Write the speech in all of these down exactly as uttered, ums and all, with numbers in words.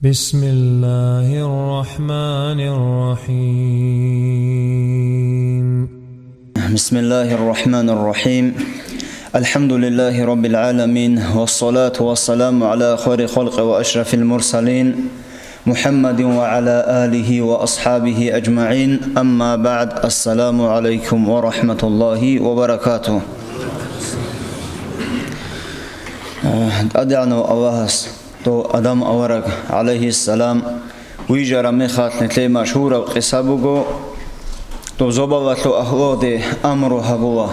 بسم الله الرحمن الرحيم. بسم الله الرحمن الرحيم. الحمد لله رب العالمين، والصلاة والسلام على خير خلق وأشرف المرسلين، محمد وعلى آله وأصحابه أجمعين. أما بعد، السلام عليكم ورحمة الله وبركاته. Э, ТӀадегӀанав Аллагьас дов Адам авараг, гӀалайгьиссалам, вижараб мехалъ нилъее машгьураб къиса буго. Дов зобалалъул агьлуялде амру гьабула,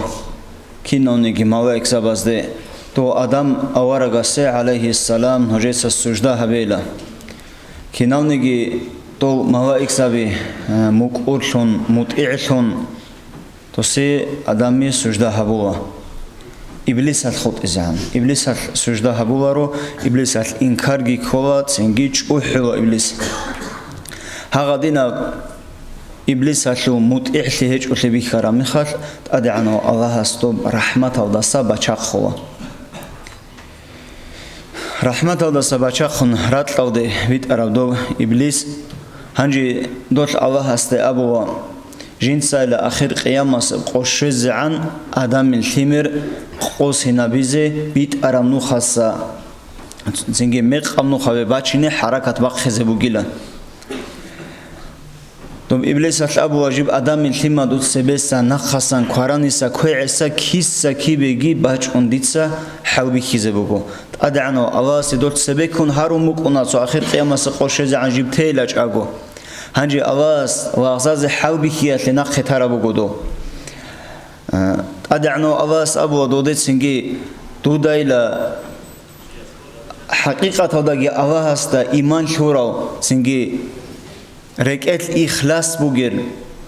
кинавниги малаикзабазде, дов Адам аварагасе, гӀалайгьиссалам, нужеца сужда гьабейила. Кинавниги дов малаикзаби, э, мукӀурлъун, мутӀигӀлъун, Досе Адамие сужда гьабула, Иблисалъ хутӀизегӀан. Иблисалъ сужда гьабуларо, Иблисалъ инкарги ккола, цинги чӀухӀула Иблис. Гьагъадинаб Иблисалъул мутӀигӀлъи гьечӀолъи бихьараб мехалъ, ТӀадегӀанав Аллагьас доб рахӀматалдаса бачахъула. РахӀматалдаса бачахъун ракьалде битӀараб доб Иблис, гьанже долъ Аллагьасде абула, жинцайила ахир къиямасеб къо щвезегӀан Адамил лъимер къосинабизе битӀараб нухаса, цинги мекъаб нухабе бачине хӀаракат бахъизе бугила. Доб Иблисалъ абула, жиб Адамил лъимадул цебеса, нахъасан, квараниса, квегӀеса, киса-кибеги бачӀун дица хӀалбихьизе буго. ТӀадегӀанав Аллагьасе дол цебеккун гьарун букӀуна цо ахир къиямасеб къо щвезегӀан жиб тейилачӀаго. Гьанже Аллагьас лагъзазе хӀалбихьиялъе нахъе тараб буго дов. А, ТӀадегӀанав Аллагьас абула додецинги, дудайила хӀакъикъаталдаги Аллагьасда иман лъурал, цинги рекӀелъ ихлас бугел,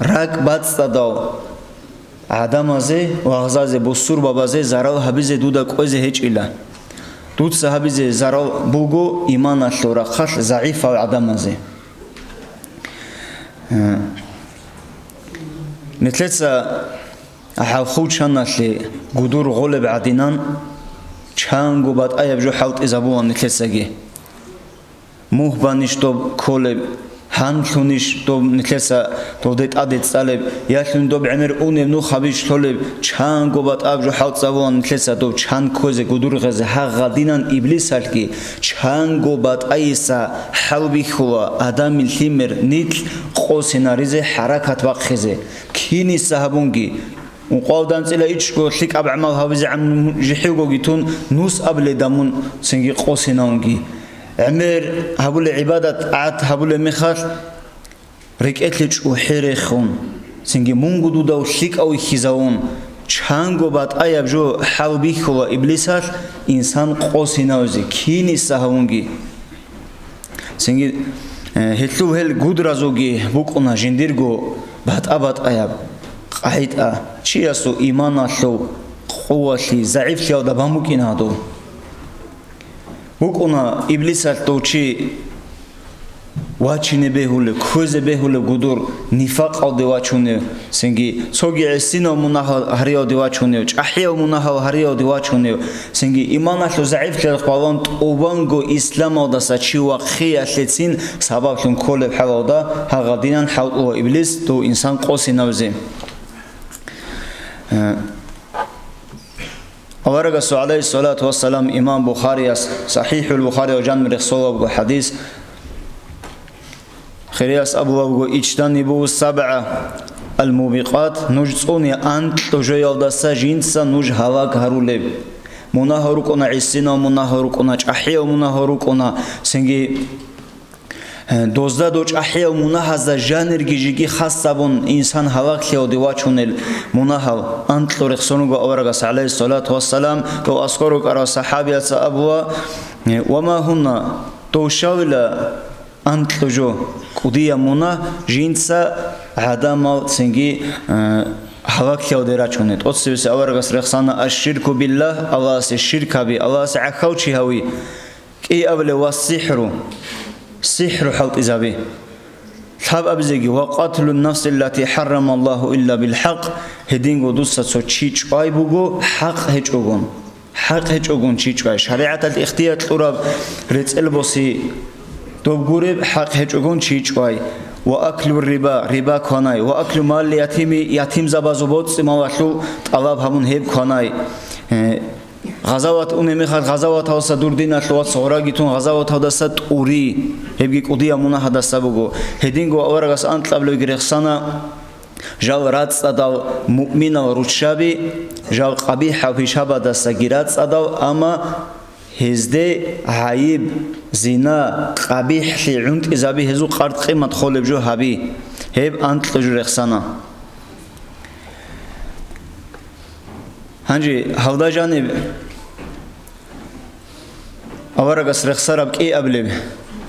ракӀ бацӀцӀадал гӀадамазе, лагъзазе, бусурбабазе зарал гьабизе дуда кӀвезе гьечӀила. Дуца гьабизе зарал буго иманалъул рахъалъ загӀипал гӀадамазе. Э, нилъеца хӀалхул чаналъе гудур гъолеб гӀадинан, чанго батӀаяб жо хӀалтӀизабулан нилъецаги. Мугь банищ доб кколеб, гьанлъунищ доб нилъеца довде тӀаде цӀалеб, ялъун доб гӀемер унеб нух гьабищ лъолеб, чанго батӀаб жо хӀалтӀзабулан нилъеца доб чан кквезе, гудургъезе, гьагъадинан Иблисалъги чанго батӀайиса хӀалбихьула Адамил лъимер нилъ къосинаризе хӀаракат бахъизе, киниса гьабунги. Ункъвал данцӀила ичӀго лъикӀаб гӀамал гьабизегӀан жихӀилгоги тун, нус абуледа мун цинги къосинавунги. ГӀемер гьабулеб гӀибадат гӀад гьабулеб мехалъ, рекӀелъе чӀухӀи рехун, цинги мунго дудав лъикӀав вихьизавун, чанго батӀаяб жо хӀалбихьула Иблисалъ инсан къосинавизе, киниса гьавунги. Цинги, э, гьелъул гьел гудразулги букӀуна жиндирго батӀа-батӀаяб къагӀида, чиясул иманалъул къувалъи, загӀиплъиялда бан букӀин гьадул. БукӀуна Иблисалъ дов чи вачине бегьулев, кквезе бегьулев гудур, нифакъалде вачунев, цинги цоги гӀисинав мунагьал гьариялде вачунев, чӀахӀияв мунагьал гьариялде вачунев, цинги иманалъул загӀиплъиялъ балан тӀубанго исламалдаса чи вахъиялъецин сабаблъун кколеб хӀалалда, гьагъадинан хӀалтӀула Иблис дов инсан къосинавзе. Э, Аварагасул, гӀалайгьиссалату вассалам, имам Бухарияс, СахӀихӀул Бухарияв жаниб рехсолабго хӀадис, Хирияс абулабго: «Ичтанибу сабгӀа ал-мубикъат», нуж цӀуне анкьу жоялдаса жинца нуж гьалаг гьарулеб. Мунагьал рукӀуна, гӀисинав мунагьал рукӀуна, чӀахӀияв мунагьал рукӀуна, цинги, э, дозда дов чӀахӀияв мунагьазда жанирги жеги хас гьабун инсан гьалаглъиялде вачунел мунагьал анкьу рехсон руго аварагас, гӀалайгьиссалату вассалам, дов аскӀор рукӀарал сахӀабияца абула: «Э, ва ма гьунна, дов щавила анкьу жо, кӀудияб мунагь жинца гӀадамал цинги, э, гьалаглъиялде рачунел». ТӀоцебесеб аварагас рехсана: «Аш-ширку биллагь», Аллагьасе ширк гьаби, Аллагьасе гӀахьалчи гьави. КӀиабилеб: «Ва сихӀру», сихӀру хӀалтӀизаби. Лъабабизеги: «Ва къатлун нафсиллати хӀаррамаллагьу илла билхӀакъ», гьединго дуца цо чи чӀвай буго хӀакъ гьечӀогун. ХӀакъ гьечӀогун чи чӀвай, шаригӀаталъ ихтияр кьураб рецӀел боси, Доб гуреб хӀакъ гьечӀогун чи чӀвай. Ва аклу риба, риба кванай. Ва аклу мал ятими, ятимзабазул боцӀи-малалъул тӀалаб гьабун гьеб кванай. Э, гъазават унеб мехалъ, гъазаваталдаса дур диналъул вац гъораги тун, гъазаваталдаса тӀури. Гьебги кӀудияб мунагьадаса буго. Гьединго аварагас анкьабилебги рехсана. Жал рацӀцӀадал муъминал руччаби, жал къабихӀал пишабадасаги рацӀцӀадал, амма гьезде гӀайиб, зина, къабихӀлъи гӀунтӀизаби, гьезул къард-къимат холеб жо гьаби. Гьеб анкьа жо рехсана. Гьанже гьалда жаниб аварагас рехсараб кӀиабилеб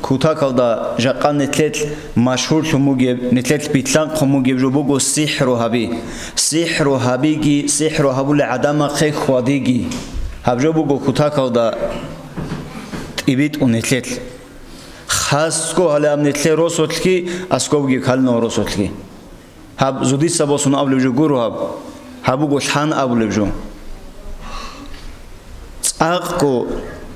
кутакалда жакъа нилъелъ машгьурлъун бугеб, нилъелъ билълъанхъун бугеб жо буго сихӀру гьаби. СихӀру гьабиги, сихӀру гьабулел гӀадамахъе хьвадиги. Гьаб жо буго кутакалда тӀибитӀун нилъелъ. Хасго гьале гьаб нилъер росулъги, аскобги калинал росулъги. Гьаб зодиса босун абулеб жо гуро гьаб. Гьаб буго лъан абулеб жо. ЦӀакъго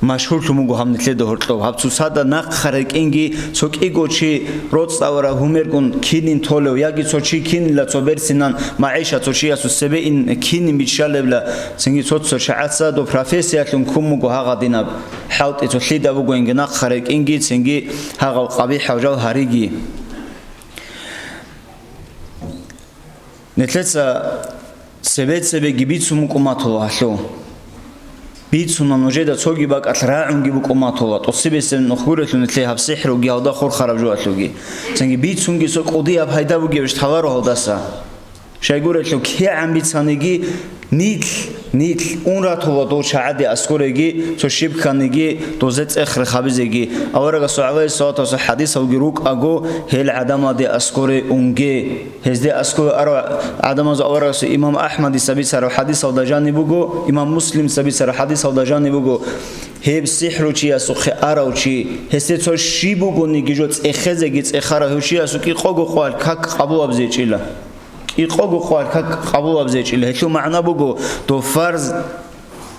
машгьурлъун буго гьаб нилъеда гьоркьоб. Гьаб цоцазда нахъа рекӀинги, цо кӀиго чи роцӀцӀалараб гьумергун кинин толев, яги цо чи кинила цо берцинан магӀишат цо чиясул цебе ин кинин биччалебла, цинги цо-цо чагӀаца доб профессиялъун ккун буго гьагъадинаб хӀалтӀи цо лъида бугоинги нахъа рекӀинги, цинги гьагъал къабихӀал жал гьариги. Нилъеца цебе-цебеги бицун букӀун батула гьалъул. Бицуна нужеда цоги бакӀалъ рагӀунги букӀун батула, тӀоцебесеб нух гурелъул нилъее гьаб сихӀруги гьалда хурхараб жоалъулги. Цинги бицунги цо кӀудияб пайда бугебищ лъаларо гьалдаса. Щайгурелъул кигӀан бицаниги, нилъ, нилъ ун ратула дов чагӀаде аскореги, цо щиб кканиги, дозе цӀех рехабизеги. Аварагасул гӀалайгьиссалату вассалам хӀадисалги рукӀаго, гьел гӀадамалде аскоре унге. Гьезде аскоре арав гӀадамазул аварагасул имам Ахмадица бицарав хӀадисалда жаниб буго, имам Муслимица бицарав хӀадисалда жаниб буго, гьеб сихӀручиясухъе арав чи, гьесде цо щиб бугониги жо цӀехезеги цӀехарав гьев чиясул кӀикъого къвал как къабулабизе чӀила. КӀикъого къвал как къабулабизе чӀила. Гьелъул магӀна буго, дов фарз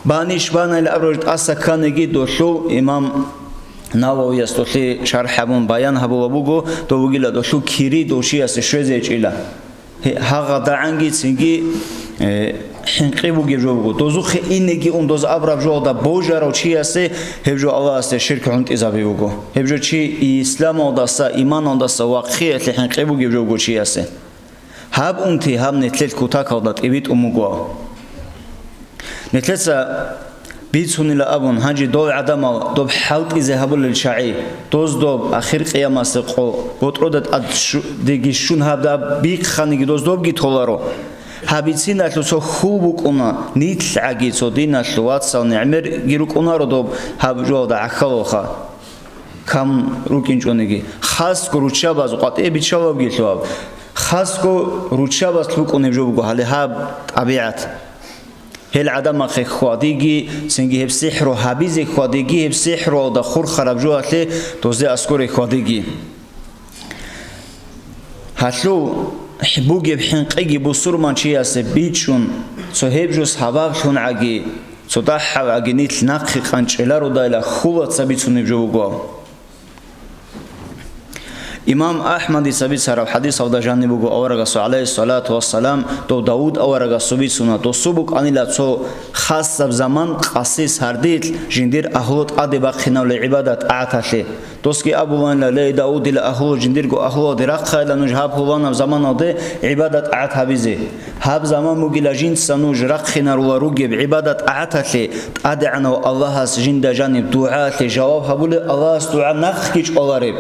баниш банайилан абураб тӀаса кканиги долъул имам Нававияс долъе шархӀ гьабун баян гьабула буго, дов вугила долъул кири дов чиясе щвезе чӀила. Гье-, гьагъадагӀанги цинги, э, хӀинкъи бугеб жо буго. Дозухъе инеги ун доз абураб жоялда божарав чиясе гьеб жо Аллагьасде ширк гӀунтӀизаби буго. Гьеб жо чи исламалдаса, иманалдаса вахъиялъе хӀинкъи бугеб жо буго чиясе. Гьаб унти гьаб нилъелъ кутакалда тӀибитӀун буго. Нилъеца бицунила абун, гьанже дов гӀадамал доб хӀалтӀизе гьабулел чагӀи, доз доб ахир къиямасеб къо, ботӀрода тӀад щу-, деги щун гьаб даб бихъаниги доз добги толаро. Гьаб бициналъул цо хьул букӀуна, нилъгӀаги цо диналъул вацал нигӀмерги рукӀунаро доб гьаб жоялда гӀахьалалха. Кам рукӀинчӀониги, хасго руччабаз къватӀибе биччалабги лъугьаб, хасго руччабаз лъукӀунеб жо буго гьале гьаб тӀабигӀат. Гьел гӀадамахъе хьвадиги, цинги гьеб сихӀру гьабизе хьвадиги, гьеб сихӀруялда хурхараб жоялъе дозде аскоре хьвадиги. Гьалъул бугеб хӀинкъиги бусурманчиясе бичӀчӀун, цо гьеб жо сабаблъунгӀаги, цо дагьабгӀаги нилъ нахъе къанчӀелародайила хьулаца бицунеб жо буго. Имам Ахмадица бицараб хӀадисалда жаниб буго аварагасул, гӀалайгьиссалату вассалам, дов Давуд аварагасул бицуна, досул букӀанила цо хасаб заман къаси сардилъ жиндир агьлу тӀаде бахъинавли гӀибадат-тӀагӀаталъе. Досги абуланила: «Ле, Давуд, дила агьлу, жиндирго агьлуялде рахъайила нуж гьаб гьуланаб заманалде гӀибадат-тӀагӀат гьабизе. Гьаб заман бугила жинца нуж рахъинарула ругеб гӀибадат-тӀагӀаталъе, ТӀадегӀанав Аллагьас жинда жаниб дугӀаялъе жаваб гьабулеб, Аллагьас дугӀа нахъги чӀвалареб».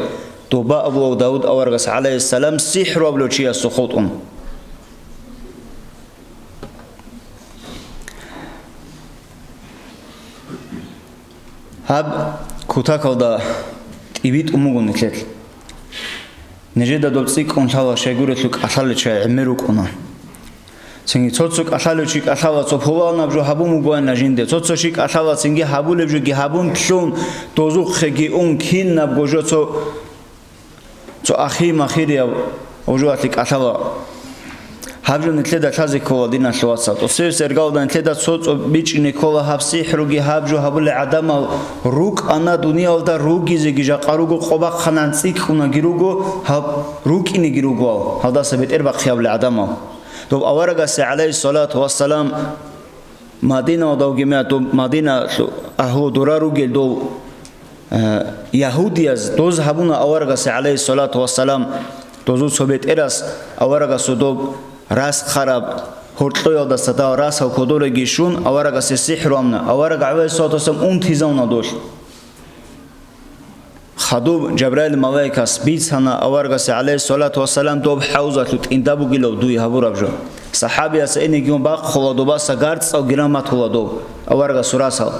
Доба абулав Давуд аварагас, гӀалайгьиссалам, сихӀру гьабулев чиясухъ хутӀун. Гьаб кутакалда тӀибитӀун буго нилъелъ. Нижеда доб цӀикӀкӀун лъала, щайгурелъул кӀалъалев чи гӀемер вукӀуна. Цинги цо-цо кӀалъалев чи кӀалъала, цо пуланаб жо гьабун бугоанила жинде, цо-цо чи кӀалъала, цинги гьабулеб жоги гьабун лъун, дозухъеги ун, кинабго жо цо Цо ахир-махирияб гьужуалъе кӀалъала. Гьаб жо нилъеда лъазе ккола, диналъул вацал. ТӀоцевесеб иргаялда нилъеда цо-цо бичӀчӀине ккола, гьаб сихӀруги гьаб жо гьабулел гӀадамал рукӀана дуниялда, ругизеги жакъа руго, къо бахъанан цӀикӀкӀунаги руго, гьаб рукӀинеги ругоал, гьалдаса бетӀер бахъи гьабулел гӀадамал. Доб аварагасе, гӀалайгьиссалату вассалам, Мадиналда вугеб мехалъ, доб Мадиналъул агьлу дора ругел дов, э, ягьудияз доз гьабуна аварагасе, гӀалайгьиссалату вассалам, дозул цо бетӀерас аварагасул доб рас хъараб гьоркьоялдаса дагьал расал кодореги щун, аварагасе сихӀру гьабуна, авараг, гӀалайгьиссалату вассалам, унтизавуна долъ. Хадуб Жабраил малаикас бицана аварагасе, гӀалайгьиссалату вассалам, доб хӀавзалъул тӀинда бугилав дуе гьабураб жо. СахӀабияс эниги ун бахъула добаса, гарцӀалги раматула доб аварагасул расал.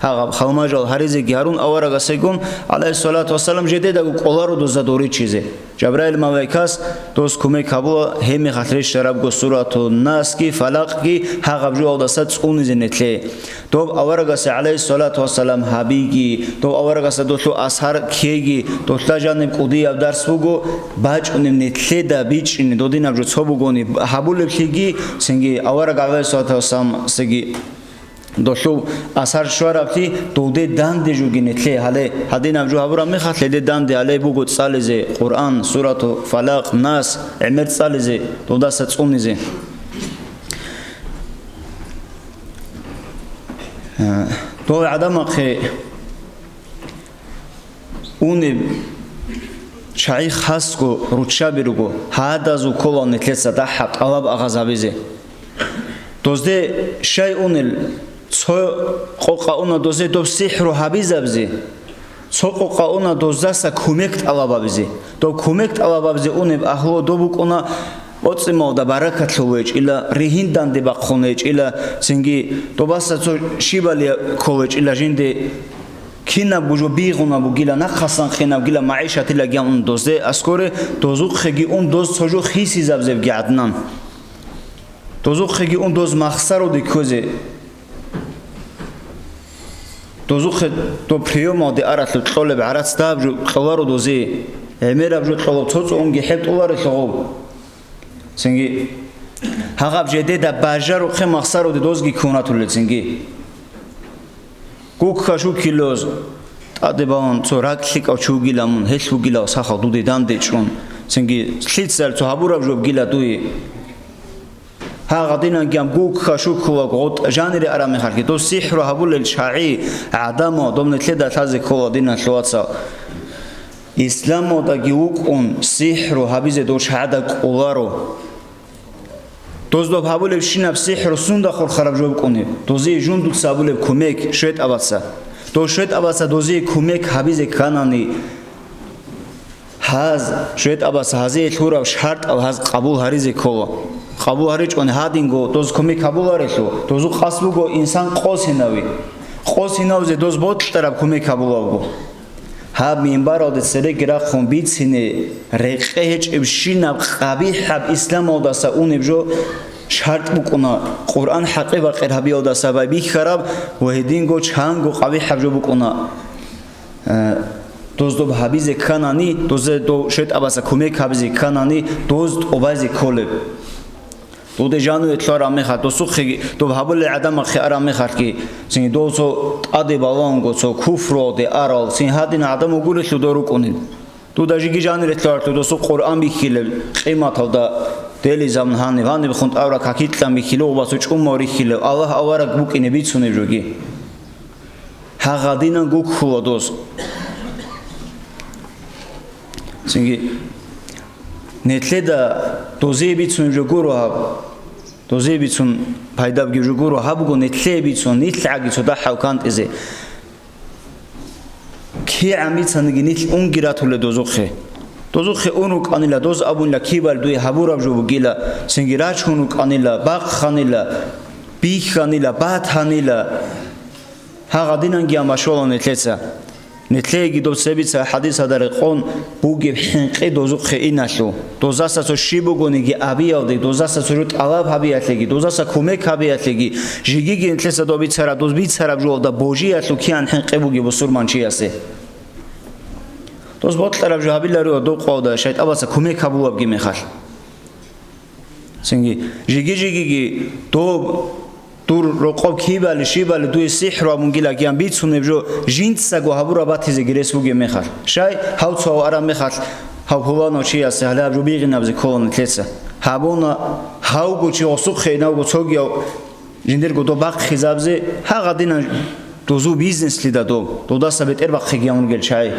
Гьагъаб халмажал гьаризеги гьарун аварагасегун, гӀалайгьиссалату вассалам, жедедаго кӀоларо доза доричизе. Жабраил малаикас дос кумек гьабула, гьеб мехалъ рещтарабго сурату Насги, Фалакъги гьагъаб жоялдаса цӀунизе нилъее. Доб аварагасе, гӀалайгьиссалату вассалам, гьабиги, доб аварагасда долъул асар ккеги, долъа жаниб кӀудияб дарс буго, бачӀунеб нилъеда бичӀчӀине, додинаб жо цо бугони гьабулеблъиги, цинги авараг, гӀалайгьиссалату вассалам, цинги долъул асар щвараблъи, дулде данде жуги нилъее гьале, гьадинаб жо гьабураб мехалъ, гьелде данде гьале буго цӀализе Къуръан, сурату Фалакъ, Нас, гӀемер цӀализе, дулдаса цӀунизе. Дол гӀадамахъе унеб чагӀи хасго руччаби руго, гьадазул ккола нилъеца дагьаб тӀалаб агъаз гьабизе. Дозде щай унел, цо къокъа уна дозде доб сихӀру гьабизабизе, цо къокъа уна доздаса кумек тӀалаб гьабизе. Доб кумек тӀалаб гьабизе унеб агьлу доб букӀуна, боцӀи-малда баракат лъолечӀила, ригьин данде бахъунечӀила, цинги добаса цо щибали кколечӀила жинде, кинабго жо бигъуна бугила, нахъасан хинаб гила магӀишатила гьабун дозде аскоре, дозухъеги ун доз цо жо хисизабизебги гӀаднан. Дозухъеги ун доз махсароде кквезе. Дозухъе до приёмалде аралъур кьолеб гӀарац дагьаб жо кьоларо дозе, гӀемераб жо кьолаб цо-цо унги хӀеб тӀоларелъул гъов. Цинги гьагъаб жедеда бажарухъе махсароде дозги ккун ратулел цинги. Гукка шуккилоз тӀаде балун цо ракӀ лъикӀав чи вугила мун, гьелъ вугилав сахал дуде данде чӀун, цинги лъицал цо гьабураб жо бугила дуе. Гьагъадинан гьаб гукка шуккула гъотӀ жанире араб мехалъги, дос сихӀру гьабулел чагӀи гӀадамал, доб нилъеда лъазе ккола, диналъул вацал. Исламалдаги вукӀун сихӀру гьабизе дов чагӀада кӀоларо. Доз доб гьабулебщинаб сихӀру сунда хурхараб жо букӀунеб? Дозие жундуца гьабулеб кумек, шайтӀабаца. Дов шайтӀабаца дозие кумек гьабизе кканани, гьаз, шайтӀабаца гьазие лъураб шартӀал гьаз къабул гьаризе ккола. Къабул гьаричӀони гьадинго доз кумек гьабуларелъул, дозул къасд буго инсан къосинави. Къосинавзе доз бокьараб кумек гьабулавго. Гьаб минбаралде цереги рахъун бицине рекъе гьечӀебщинаб къабихӀаб исламалдаса унеб жо шартӀ букӀуна, Къуръан хӀакъи-бакъир гьабиялдаса байбихьараб ва гьединго чанго къабихӀаб жо букӀуна. Э, доз доб гьабизе кканани, дозе дов шайтӀабаца кумек гьабизе кканани, доз тӀубазе кколеб. Дуде жаниве лъугьараб мехалъ, досухъеги, доб гьабулел гӀадамахъе араб мехалъги, цинги дов цо тӀаде балагьунго цо куфруялде арал, цин гьадин гӀадам вугулелъул дов рукӀунел. Дуда жеги жанире лъугьарлъу досул Къуръан бихьилеб къиматалда, делизабун гьаниб, гьаниб хун тӀавра какикьан бихьилев ва цо чӀумав рихьилев, Аллагь авараг букӀине бицунеб жоги. Гьагъадинан гуккула доз. Цинги, нилъеда дозие бицун жо гуро гьаб. Дозие бицун пайдабги жо гуро гьаб буго, нилъее бицун, нилъгӀаги цо дагьав кантӀизе. КигӀан бицаниги нилъ унги ратулел дозухъе. Дозухъе ун рукӀанила, доз абунила, кибал дуе гьабураб жо бугила, цинги рачун рукӀанила, бахъанила, бихьанила, батанила. Гьагъадинанги амашола нилъеца. Нилъееги доб цебица хӀадисада рекъон бугеб хӀинкъи дозухъе иналъул. Дозаса цо щиб бугониги абиялде, дозаса цо жо тӀалаб гьабиялъеги, дозаса кумек гьабиялъеги, жигиги нилъеца доб бицараб, доз бицараб жолда божиялъул кигӀан хӀинкъи бугеб бусурманчиясе. Доз бокьараб жо гьабиларио докъвалда шайтӀабаца кумек гьабулабги мехалъ. Цинги жиги-жигиги доб дур рокъоб кибали, щибали дуе сихӀру абунгила киян бицунеб жо жинцаго гьабураб батизеги рес бугеб мехалъ. Щай гьав цо гьав араб мехалъ гьав пуланав чиясе гьале гьаб жо бигъинабзе ккола нилъеца. Гьабуна гьавго чи гъосухъе инавго цогияв жиндирго доб бахъизабзе, гьагъадинан дозу бизнеслида доб, додаса бетӀер бахъиги гьавунгел чай.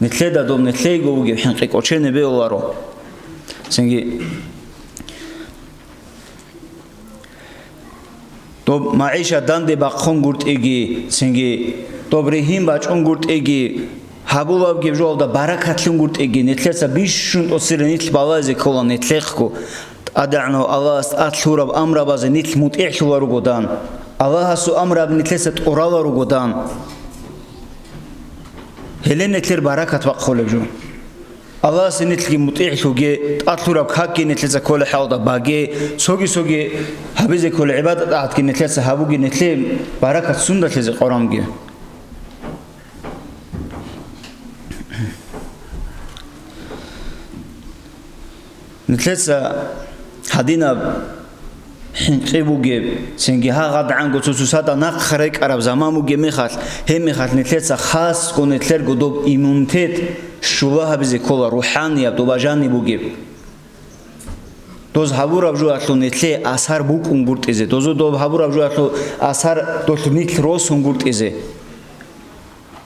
Нилъеда доб нилъейго вугеб хӀинкъи кӀочене бегьуларо. Цинги доб магӀишат данде бахъунгуртӀиги, цинги доб ригьин бачӀунгуртӀиги, гьабулабги жоялда баракатлъунгуртӀиги, нилъеца бищун тӀоцерин нилъ балазе ккола нилъехъго, ТӀадегӀанав Аллагьас тӀад лъураб амрабазе нилъ мутӀигӀлъула ругодан, Аллагьасул амраб нилъеца тӀурала ругодан. Гьеле нилъер баракат бахъулеб жо. Аллагьасе нилъги мутӀигӀлъуге, тӀад лъураб какги нилъеца кколеб хӀалда баге, цоги-цоги гьабизе кколеб гӀибадат-тӀагӀатги нилъеца гьабуге, нилъее баракат сундалъизе къорамги. Нилъеца гьадинаб хӀинкъи бугеб, цинги гьагъадгӀанго цо-цо сада нахъа рекӀараб заман бугеб мехалъ, гьеб мехалъ нилъеца хасго нилъерго доб иммунитет щула гьабизе ккола, рухӀанияб доба жаниб бугеб. Доз гьабураб жоялъул нилъее асар букӀунгуртӀизе, дозу доб гьабураб жоялъул асар долъ нилъ росунгуртӀизе.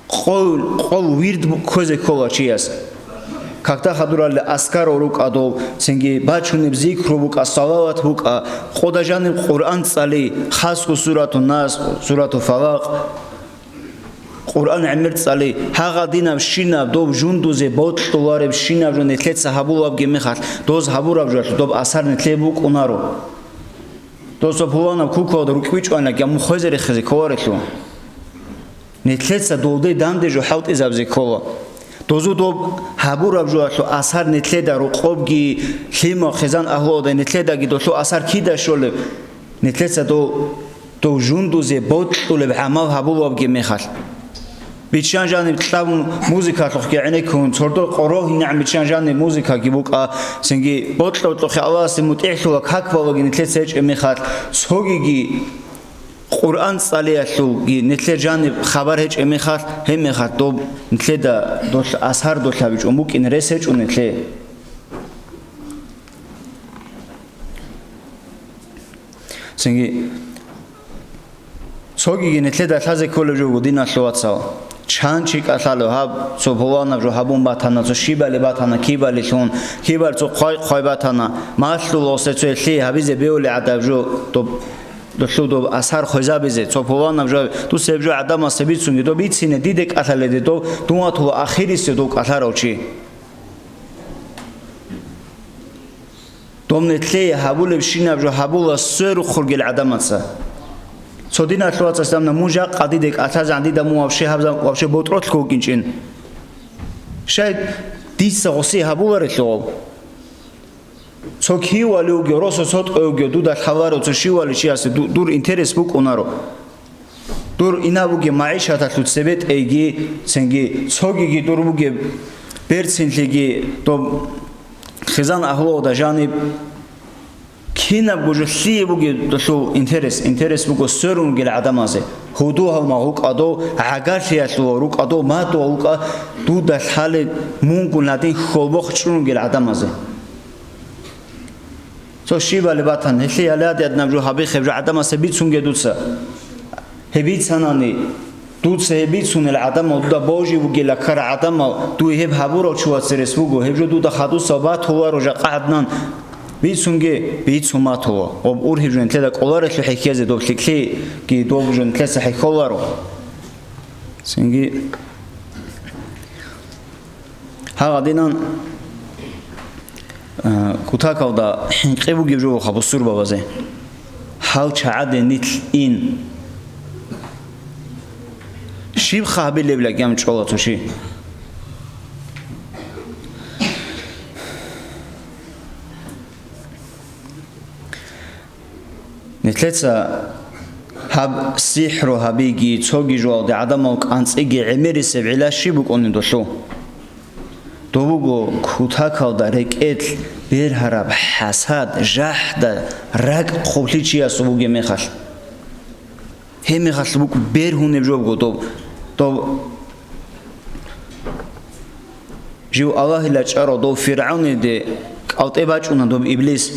Къол, къол вирд бу-, кквезе ккола чияс. Какда хадуралли аскарал рукӀа дов, цинги бачунеб зикру букӀа, салават букӀа, къода жаниб Къуръан цӀали, хасго сурату Нас, сурату Фалакъ, Къуръан гӀемер цӀали, гьагъадинаб щинаб дов жундузе бокьулареб щинаб жо нилъеца гьабулабги мехалъ, доз гьабураб жоялъ доб асар нилъее букӀунаро. Досо пуланаб кукалда рукӀбичӀвана гьамун хвезе рехизе кколарелъул. Нилъеца долде данде жо хӀалтӀизабизе ккола. Дозу доб гьабураб жоялъул асар нилъеда рокъобги, лъимал хъизан агьлуалда нилъедаги долъул асар кида щолеб? Нилъеца дов, дов жундузе бокьулеб гӀамал гьабулебги мехалъ. Биччан жаниб кьабун музыкалъухъги гӀенеккун, цордо къорогьинегӀан биччан жаниб музыкаги букӀа, цинги бокьа-бокьухъе Аллагьасе мутӀигӀлъула как балуги нилъеца гьечӀеб мехалъ, цогиги Къуръан цӀалиялъулги нилъер жаниб хабар гьечӀеб мехалъ, гьеб мехалъ доб нилъеда долъ асар долъ гьабичӀун букӀин рес гьечӀо нилъее. Цинги цогиги нилъеда лъазе кколеб жо буго, диналъул вацал. Чан чи кӀалъалев гьаб, цо пуланаб жо гьабун батана, цо щибали батана, кибалилъун, кибали цо хъвай-хъвай батана, малъула гъосе цо лъие гьабизе бевли гӀадаб жо, доб, долъул доб асар хвезабизе, цо пуланаб жо гьаб-, дус гьеб жо гӀадамасе бицунги, доб бицине диде кӀалъаледе, доб дун ватула ахирисе дов кӀалъарав чи. Доб нилъее гьабулебщинаб жо гьабула сверухъ ругел гӀадамаца. Цо диналъул вацас абуна, мун жакъа диде кӀалъазегӀан дида мун вообще гьабза-, вообще ботӀролъго вукӀинчӀин. Щай дица гъосие гьабуларелъул гъов? Цо кивали вугев, росо сотӀкӀо вугев, дуда лъаларо цо щивали чиясе ду-, дур интерес букӀунаро. Дур инаб бугеб магӀишаталъул цебетӀейги, цинги цогиги дур бугеб берцинлъиги доб хизан агьлугъда жаниб, кинабго жо лъие бугеб долъул интерес, интерес буго сверун ругел гӀадамазе, гьудул-гьалмагъ рукӀа дов, гӀагарлъиялъул рукӀа дов, мадугьал рукӀа дуда лъалеб мунго гьадин хьолбохъ чӀун ругел гӀадамазе. Цо щибали батан, гьелъие гьале гьадинаб жо гьабихъеб жо гӀадамасе бицунге дуца. Гьеб бицанани, дуца гьеб бицунел гӀадамал дуда божи вугила ккара гӀадамал, дуе гьеб гьабурав чи вацерес вуго, гьеб жо дуда хадусав батуларо жакъа гӀаднан. Бицунге, бицун батула. Об ургьиб жо нилъеда кӀоларелъул хӀехьезе доб лъикӀлъиги доб жо нилъеца хӀехьоларо. Цинги Гьагъадинан, э, кутакалда хӀинкъи бугеб жо буха бусурбабазе. Гьал чагӀаде нилъ ин. Щиб хъа гьабилебила гьанчӀола цо щи? Нилъеца гьаб сихӀру гьабиги, цоги жоялде гӀадамал кӀанцӀиги гӀемерисеб гӀилла щиб букӀунеб долъул? Дов буго кутакалда рекӀелъ Бергьараб хӀасад, жахӀда, ракӀ хъублъи чиясул бугеб мехалъ. Гьеб мехалъ букӀ бергьунеб жо буго доб, доб жив Аллагьила чӀарав дов ФиргӀавниде кӀалтӀе бачӀуна доб Иблис.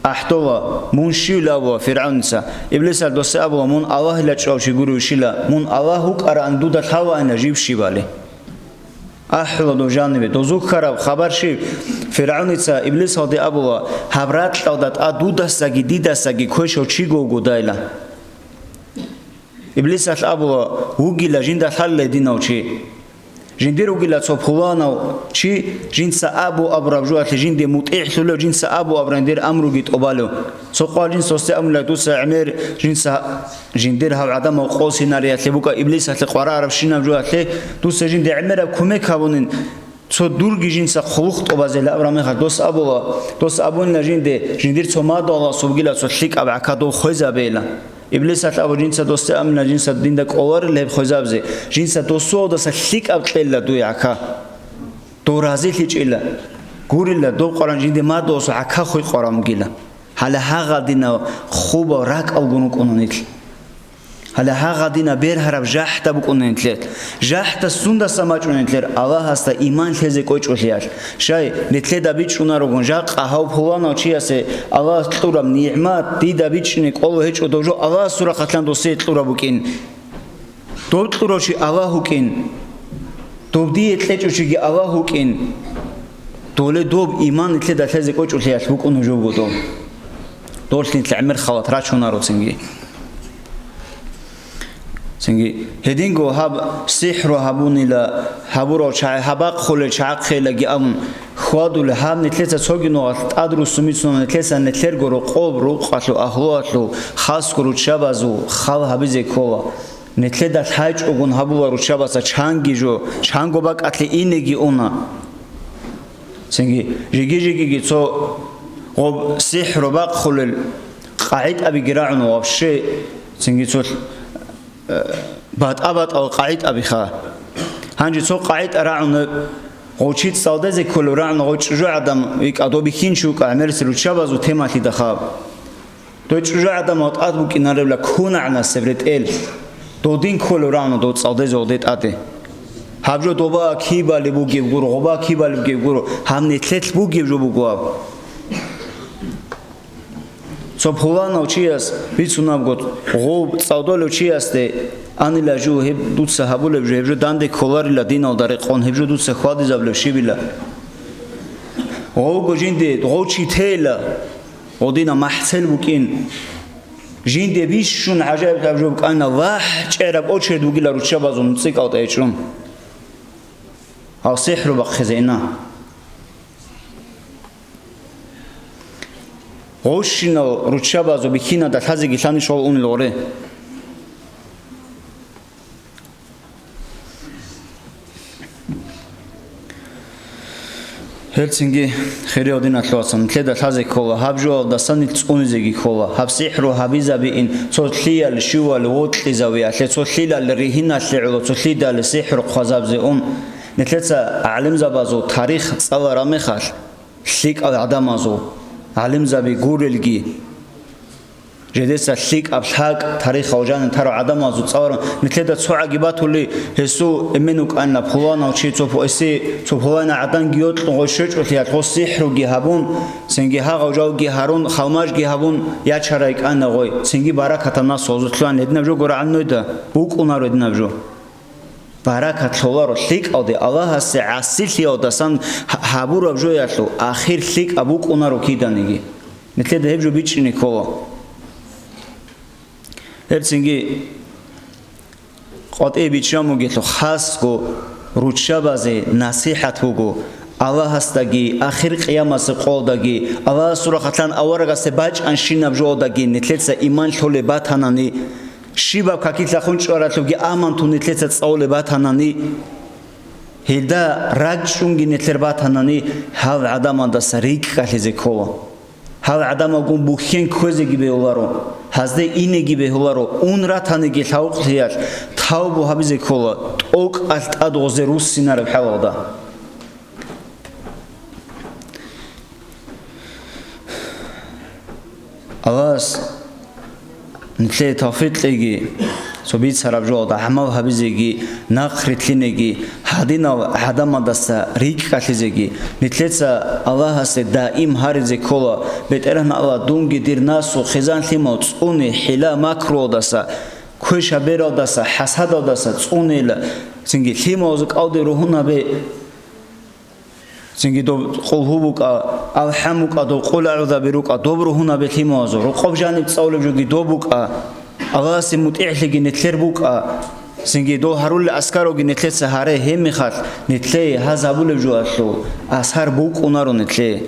АхӀдола, мун щивила абула ФиргӀавница. Иблисал досде абула, мун Аллагьила чӀвав чи гуревщила, мун Аллагь вукӀараан дуда лъалаанила жив щибали. АхӀула дов жанибе. Дозухъараб хабар щиб? ФиргӀавница Иблисалде абула, гьаб ракьалда тӀад дудасаги дидасаги квешав чиго вуго дайла. Иблисалъ абула, вугила жинда лъаллай динав чи. Жиндир вугила цо пуланав чи, жинца абу абураб жугьалъе жинде мутӀигӀлъулев, жинца абу абураб жиндир амруги тӀобалев. Цо къвал жинца досде абула, дуца гӀемер, жинца жиндир гьав гӀадамал къосинариялъе букӀа, Иблисалъе къварарабщинаб жугьалъе, дуца жинде гӀемераб кумек гьабунин, цо дурги жинца хъулухъ тӀобазела абураб мехалъ дос абула, дос абунила жинде, жиндир цо мадугьаласул бугила цо лъикӀаб гӀака дов хвезабейила. Иблисалъ абу, жинца досде амина, жинца динда кӀоларел гьеб хвезабзе, жинца досуалдаса лъикӀаб кьела дуе гӀака. Дов разилъичӀила. Гурила, доб къваран жинде мадугьасул гӀака хвей къваран бугила. Гьале гьагъадинав хъубал ракӀалгун рукӀуна нилъ. Гьале гьагъадинаб бергьараб жахӀда букӀуна нилъер. ЖахӀда сундаса бачӀуна нилъер? Аллагьасда иман лъезе кӀвечӀолъиялъ. Щай, нилъеда бичӀчӀунарогун жакъа гьав пуланав чиясе Аллагьас кьураб нигӀмат дида бичӀчӀине кӀоло гьечӀо дов жо Аллагьасул рахъалъан досие кьураб букӀин. Дов кьурав чи Аллагь вукӀин. Дов дие кьечӀев чиги Аллагь вукӀин. Доле доб иман нилъеда лъезе кӀвечӀолъиялъ букӀуна жо буго доб. Долъ нилъ гӀемер халат рачунаро цинги. Цинги, гьединго гьаб сихӀру гьабунила, гьабурав чагӀи, гьаб бахъулел чагӀахъелаги абун хьвадулел, гьаб нилъеца цоги нугӀал тӀад руссун бицунеб, нилъеца нилъерго рокъоб, рукъалъул, агьлуялъул, хасго руччабазул хал гьабизе ккола. Нилъеда лъайчӀогун гьабула руччабаца чанги жо, чанго бакӀалъе инеги уна. Цинги жиги-жигиги цо гъоб сихӀру бахъулел къагӀитӀабиги рагӀуна вообще, цинги цо, э, батӀа-батӀал къагӀитӀабиха. Гьанже цо къагӀитӀа рагӀуна, гъов чи цӀалдезе кколев рагӀуна, гъов чӀужугӀадан викӀа, доб бихьинчи вукӀа, гӀемерисел руччабазул темалъидахъа. Дой чӀужугӀадамал тӀад букӀинаревла кунагӀнасеб ретӀел. Додин кколев рагӀуна дов цӀалдезе гъоде тӀаде. Гьаб жо доба кибали бугеб гуро, гъоба кибали бугеб гуро, гьаб нилъелъ бугеб жо буго гьаб. Цо пуланав чияс бицунабго, гъов цӀалдолев чиясде анила жо, гьеб дуца гьабулеб жо, гьеб жо данде кколарила диналда рекъон, гьеб жо дуца хьвадизабулеб щибила. Гъовго жинде гъов чи тейила. Гъодина махӀцел букӀин. Жинде бищун гӀажаиблъаб жо букӀана, вахӀ чӀераб очередь бугила руччабазул нуцӀикӀал тӀечӀун. Гьав сихӀру бахъизе ина. Гъущинал руччабазул бихьинада лъазеги лъани щол унел гъоре. Гьелцинги, хириял диналъул вацал, нилъеда лъазе ккола, гьаб жоялдасан нилъ цӀунизеги ккола, гьаб сихӀру гьабизабиин, цо лъиял щивали вокьизавиялъе, цо лъилал ригьиналъе гӀоло, цо лъидал сихӀру хъвазабзе ун. Нилъеца гӀалимзабазул тарих цӀалараб мехалъ, лъикӀал гӀадамазул гӀалимзаби гурелги, жедеца лъикӀаб лъакӀ тарихал жанир тарав гӀадамазул цӀаларун, нилъеда цо гӀаги батули, гьесул эмен вукӀана пуланав чи, цо пу-, эсе, цо пулана гӀаданги йокьун гъой щвечӀолъиялъ гъо сихӀруги гьабун, цинги гьагъав жалги гьарун, халмажги гьабун, ячарай кӀана гъой, цинги баракатаб нас гъозулъан гьединаб жо гурагӀан нойда, букӀунаро гьединаб жо. Баракат лъоларо лъикӀалде, Аллагьасе гӀасилъиялдасан гьа-, гьабураб жоялъул ахир лъикӀаб букӀунаро киданиги. Нилъеда гьеб жо бичӀчӀине ккола. Гьебцинги къватӀибе биччан бугелъул хасго руччабазе насихӀат буго, Аллагьасдаги, ахир къиямасеб къоялдаги, Аллагьасул рахъалъан аварагасде бачӀанщинаб жоялдаги нилъеца иман лъолеб батанани, щибаб какилъа хун чӀваралъубги аман тун нилъеца цӀалулеб батанани, гьелда ракӀчӀунги нилъер батанани, гьал гӀадамалдаса рикӀкӀалъизе ккола. Гьал гӀадамалгун бухьен кквезеги бегьуларо, гьазде инеги бегьуларо, ун ратаниги лъавукълъиялъ тавбу гьабизе ккола, тӀокӀалъ тӀад гъозе руссинареб хӀалалда. Аллагьас нилъее тавфикъ кьеги, цо бицараб жоялда гӀамал гьабизеги, нахърилълъинеги, гьадинал гӀадамаздаса рикӀкӀалъизеги, нилъеца Аллагьасе даим гьаризе ккола: «БетӀергьан Аллагь, дунги дир насу хъизан-лъимал цӀуне хӀила-макруялдаса, квешабералдаса, хӀасадалдаса цӀунейила, цинги лъималазул кӀалдиб ругьунабе». Цинги доб къулгьу букӀа, алхӀам букӀа, доб къул агӀузаби рукӀа, доб ругьунабе лъималазул, рокъоб жаниб цӀалулеб жоги доб букӀа, Аллагьасе мутӀигӀлъиги нилъер букӀа, цинги дол гьарулел аскароги нилъеца гьаре, гьебмехалъ нилъее гьаз гьабулеб жоялъул асар букӀунаро нилъее.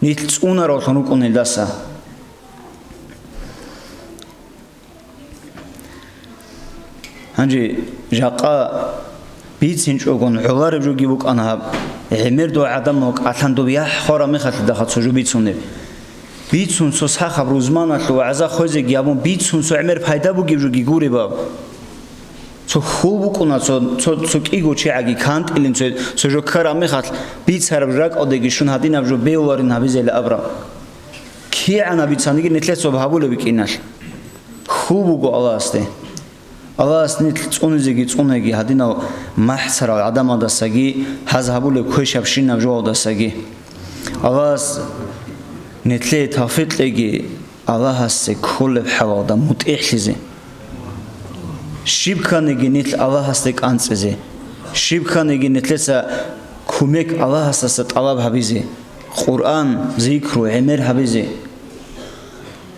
Нилъ цӀунаравлъун рукӀун гьелдаса. Гьанже жакъа бицинчӀогон гӀолареб жоги букӀана гьаб. ГӀемер дов гӀадамал кӀалъан доб яхӀ хвараб мехалъ дахъал цо жо бицунеб. Бицун цо сахаб рузманалъув вагӀза хвезеги абун, бицун цо гӀемер пайда бугеб жоги гуреб аб. Цо хьул букӀуна, цо, цо, цо кӀиго чигӀаги кантӀилин цо, цо жо ккараб мехалъ, бицараб ракӀалдеги щун гьадинаб жо бевларин гьабизейила абураб. КигӀанаб бицаниги нилъеца гьабулеб букӀиналъ. Хьул буго Аллагьасде. Аллагьас нилъ цӀунизеги цӀунеги гьадинал махӀцарал гӀадамалдасаги, гьаз гьабулеб квешабщинаб жоялдасаги. Аллагьас нилъее тавфикъ кьеги, Аллагьасе кколеб хӀалалда мутӀигӀлъизе. Щиб кканиги нилъ Аллагьасде кӀанцӀизе. Щиб кканиги нилъеца кумек Аллагьасдаса тӀалаб гьабизе. Къуръан, зикру, гӀемер гьабизе.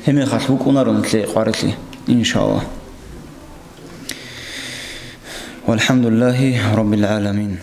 Гьебмехалъ букӀунаро нилъее къварилъи, иншаллагь. Валхамдулиллагьи раббил гӀаламин.